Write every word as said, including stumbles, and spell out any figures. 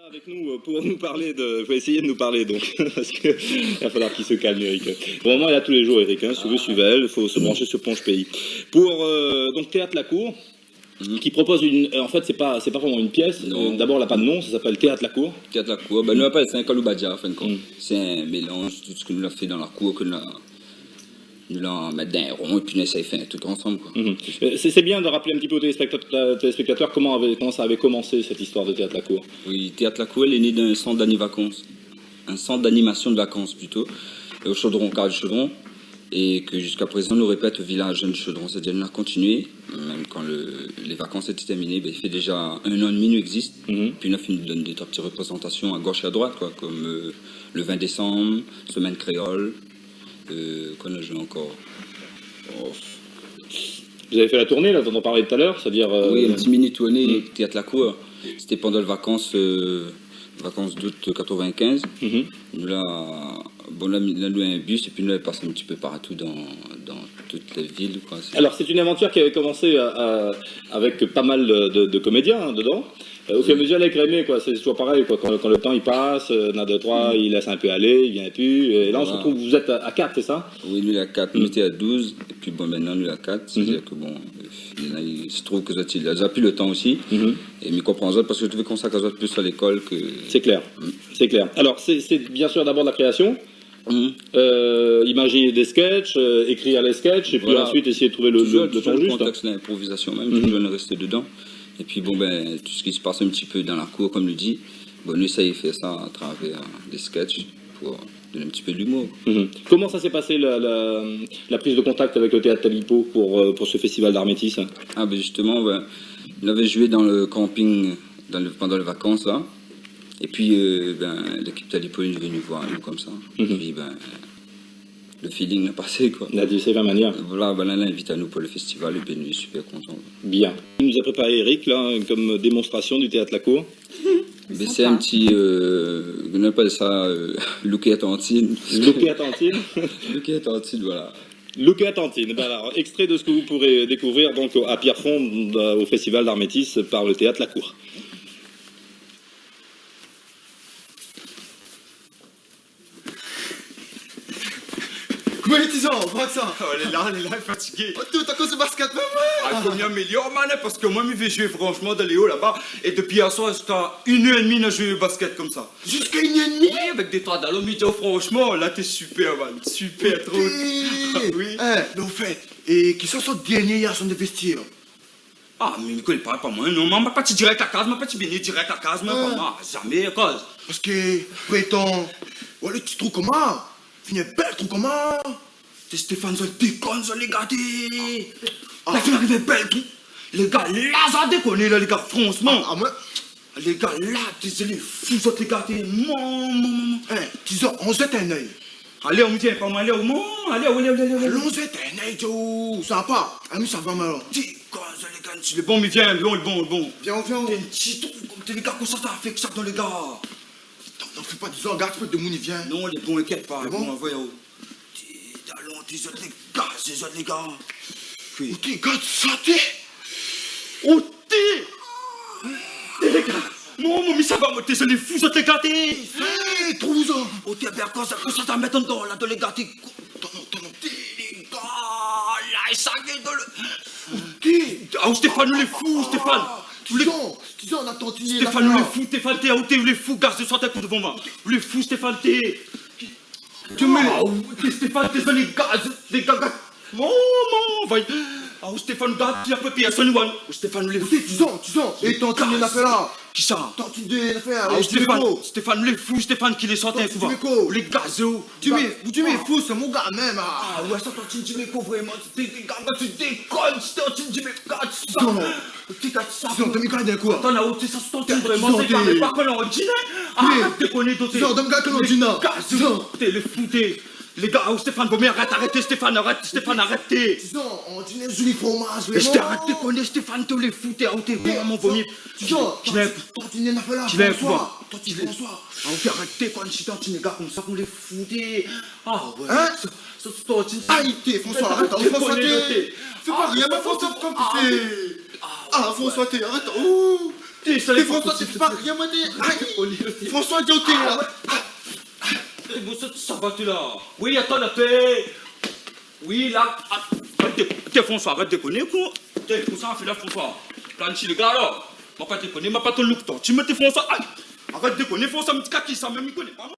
Avec nous, euh, pour nous parler de, pour essayer de nous parler, donc, parce que il va falloir qu'il se calme, Eric. Pour le moment, il est là tous les jours, Eric, hein, si vous suivez elle, il faut se brancher sur Ponche Pays. Pour, euh, donc, Théâtre La Cour, qui propose une, euh, en fait, c'est pas, c'est pas vraiment une pièce. Non. Euh, d'abord, elle a pas de nom, ça s'appelle Théâtre La Cour. Théâtre La Cour, ben, nou apèl sa in kaloubadja, an fin de kont. Mm. Sé in mélanz de tout sak nou la fé dan la kour, ke nou la nou la mèt dan in ron, épi nou éséy fé in truk ansanm, koi. Mhm. Euh, c'est, c'est bien de rappeler un petit peu aux téléspectat-, euh, téléspectateurs comment avait, comment ça avait commencé, cette histoire de Théâtre La Cour. Oui, Théâtre La Cour, lé né d'in sant d'ani-, vakans. In sant d'animasion de vakans, plito. É o Chaudron, kar Chaudron. É ke ziska prézan, nou répèt o vilaz Jeune Chaudron. Sétadir, nou la kontinié, mèm kan le, lé vakans lété tèrminé, ben, i fé déza in an é dmi nou égzis. Mhm. Pi nou la fine donn dé troi ti reprézantasion a gosh é a droit, koi, kom, euh, le vingt décembre, Semaine Créole, Euh, koi nou la zoué ankor ? Oh. Vous avez fait la tournée, là, dont on parlait tout à l'heure, c'est-à-dire, euh, oui, in ti mini tourné, mm, Théâtre La Cour. Sété pandan lé vakans, euh, vakans d'août quatre-vingt-quinze. Mhm. Nou la, bon, la, la nou in bis, épi nou la pas in ti pé partou dan, dan tout la vil, koi. Sé... Alors, c'est une aventure qui avait commencé à, à, avec pas mal de, de, de comédiens, hein, dedans. Euh, au fur et à mesure, lé gréné, koi. C'est toujours pareil, koi. Quand, quand le temps, il passe, euh, na dé, troi, i lès in pé alé, i vien pu. Et là, on se retrouve, vous êtes à, à quatre, c'est ça ? Oui, nou lé a kat. Mm. Nou té a douz, épi bon, mintnan nou lé a kat. Mhm. Sétadir ke bon, euh, néna, i trouv ke zot i, zot na pi le tan osi. Mhm. É mi konpran azot, parske zot i konsak azot plis a lékol ke... C'est clair. Mm. C'est clair. Alors, c'est, c'est bien sûr d'abord de la création. Mhm. Euh, imaginer des sketchs, euh, écrire les sketchs, et puis ensuite essayer de trouver le, le, le ton juste. Voilà. Toujours, toujours le contexte de l'improvisation même, mhm, toujours nou rès dedan. Épi bon, ben, tout sak i pas in ti pé dan la kour, kom nou di, bon, nou éséy fé sa a travèr dé sketch pou donn in ti pé de l'humour. Mhm. Comment ça s'est passé, la, la, la prise de contact avec le théâtre Talipo pour, euh, pour ce festival d'art métis ? Ah, ben, justement, ben, nou lavé zoué dan le camping, dan le, pandan lé vakans, la. Épi, euh, ben, lékip Talipo lé vni voir anou konmsa. Mhm. Épi, ben, le feeling la pasé, koi. La di, sé la manièr. Voilà, ben, la, la invit anou pou le festival, épi nou lé super kontan. Bien. Il nous a préparé Eric, là, comme démonstration du théâtre La Cour. Sympa. Ben, sé in ti, euh, nou apèl sa, euh, louké a tantine. Louké a tantine. Louké a tantine, voilà. Louké a tantine. Ben alors, extrait de ce que vous pourrez découvrir donc au, à Pierrefonds, euh, au Festival d'Art Métis par le théâtre La Cour. Koman i lé, Tizan ? Koman sa ? Oh, lé la, lé la, fatigé. Oh, tout akoz basket, mèm. Ah, i fo mi amélior, man, parske moin, mi vé zoué, franshman, dan lé o laba. É dopi yèr soir ziska inn èr é dmi, nou la zoué basket konmsa. Ziska inn èr é dmi ? Oui, avèk dé troi dalon, mi di, oh, franshman, la, té super, man. Super, trop. Oté. Ah, oui. Eh, mé o fèt, é kisa sort dernié yèr soir dan vestièr ? Ah, mé mi koné pa, pa moin, non. Moin, ma parti dirèk la kaz, ma parti béné dirèk la kaz, moin, pa moin, zamé, koz. Parske, prétan, ouais, le ti trou koman, fine bèl trou koman. Té Stéphane, zot i dékone, zot lé gaté. Ah. La fine ariv bèl trou. Lé gars, la, sa dékone, la, lé gars, franshman. Ah, ah, moin, Lé gars, la, té zot lé fou, zot lé gaté. Mon, mon, mon, mon. Eh, Tizan, on zèt in èy. Alé, ou vien pa moin, alé, ou, mon, alé, alé, alé, alé. Alon zèt in èy, Joe, sa va pa. Ah, mi sava, moin, alor. Ti, koman sa, lé gars, ti, lé bon, mi vien, lé bon, lé bon, lé bon. Vien, vien. Té in ti trou, konm té lé gars, koman sa, ta fé kisa dan lé gars ? Non, non, fé pa dizan, gard, pé demoun i vien. Non, lé bon, inkièt pa, lé bon, voyou. Té, dalon, té zot lé gars, té zot lé gars. Oui. Oté, gard sa, té. Oté. Té lé gars. Mon, mon, mi sava, moin, té zot lé fou, zot lé gaté. Eh, trou sa. Oté, ben, kosa, kosa ta mèt andan la, dan lé gaté. Tanon, tanon, té lé gars, la, é sa, gèt dan le... Oté. Ah, Stéphane, ou lé fou, Stéphane. Ou lé... Tizan, Tizan, na tantiné la. Stéphane, ou lé fou, Stéphane, té, ou té, ou lé fou, gaz de santé pou devan moin. Ou lé fou, Stéphane, té. Té mé, ah, ou, té Stéphane, té zot lé gaz, lé gars, gars. Mon, mon, vay. Ah, ou Stéphane, gard, pi apré pèrsone i oi. Ou Stéphane, ou lé fou. Oté, Tizan, Tizan. É tantine, na fé la. Kisa ? Tantine, na fé la. Ah, ou Stéphane, Stéphane, ou lé fou, Stéphane, ki lé santé, kouva. Tantine Dimeco. Ou lé gazé, ou. Dimeco, ou Dimeco, fou, sé mon gars mèm, ah. Ah, ouais, sa, tantine Dimeco, vréman, té, té, gars, té dékone, tantine Dimeco, gard sa. Non. Ti gard sa. Tizan, té mi gard in kou. Atann, la, oté, sa, sé tantine, vréman, Tizan, té, té, pa koné, on di, hein. Ah, arèt dékoné, oté. Tizan, té mi gard koné, on di, non. Lé gars, Tizan, té lé fou, té. Lé gars, oh, Stéphane, bon, mé arèt, arèt, Stéphane, arèt, Stéphane, arèt, té. Tizan, on diré zoli fromaz, vréman. Té, arèt dékoné, Stéphane, té lé fou, té, oh, té, vréman, vomi. Tizan, Tizan, tantine, na fé la, François. Tantine François. Ah, oté, arèt dékoné, si tantine, lé gars, konmsa, pou lé fou, té. Ah ouais. Hein ? Sa, sa, sa, sa, sa, Aïe, té, François, arèt, François, té. Fé pa rien, mé François, konm té. Ah, François, té, arèt. Oh. Té, sa lé François, té fé pa rien, moin, té, ay, François, di aou té la. Ah ouais. Ah, ah, bon, sa, sa va, té la. Oui, atann, atann. Oui, la, ah, arèt dé-, té, François, arèt dékoné, koi. Té, François, fé la, François. Planifie le gars, la. Ma pa dékoné, ma pa ton look, toi. Ti mèt François, ay, arèt dékoné, François, mi di kaki sa, mèm mi koné pa.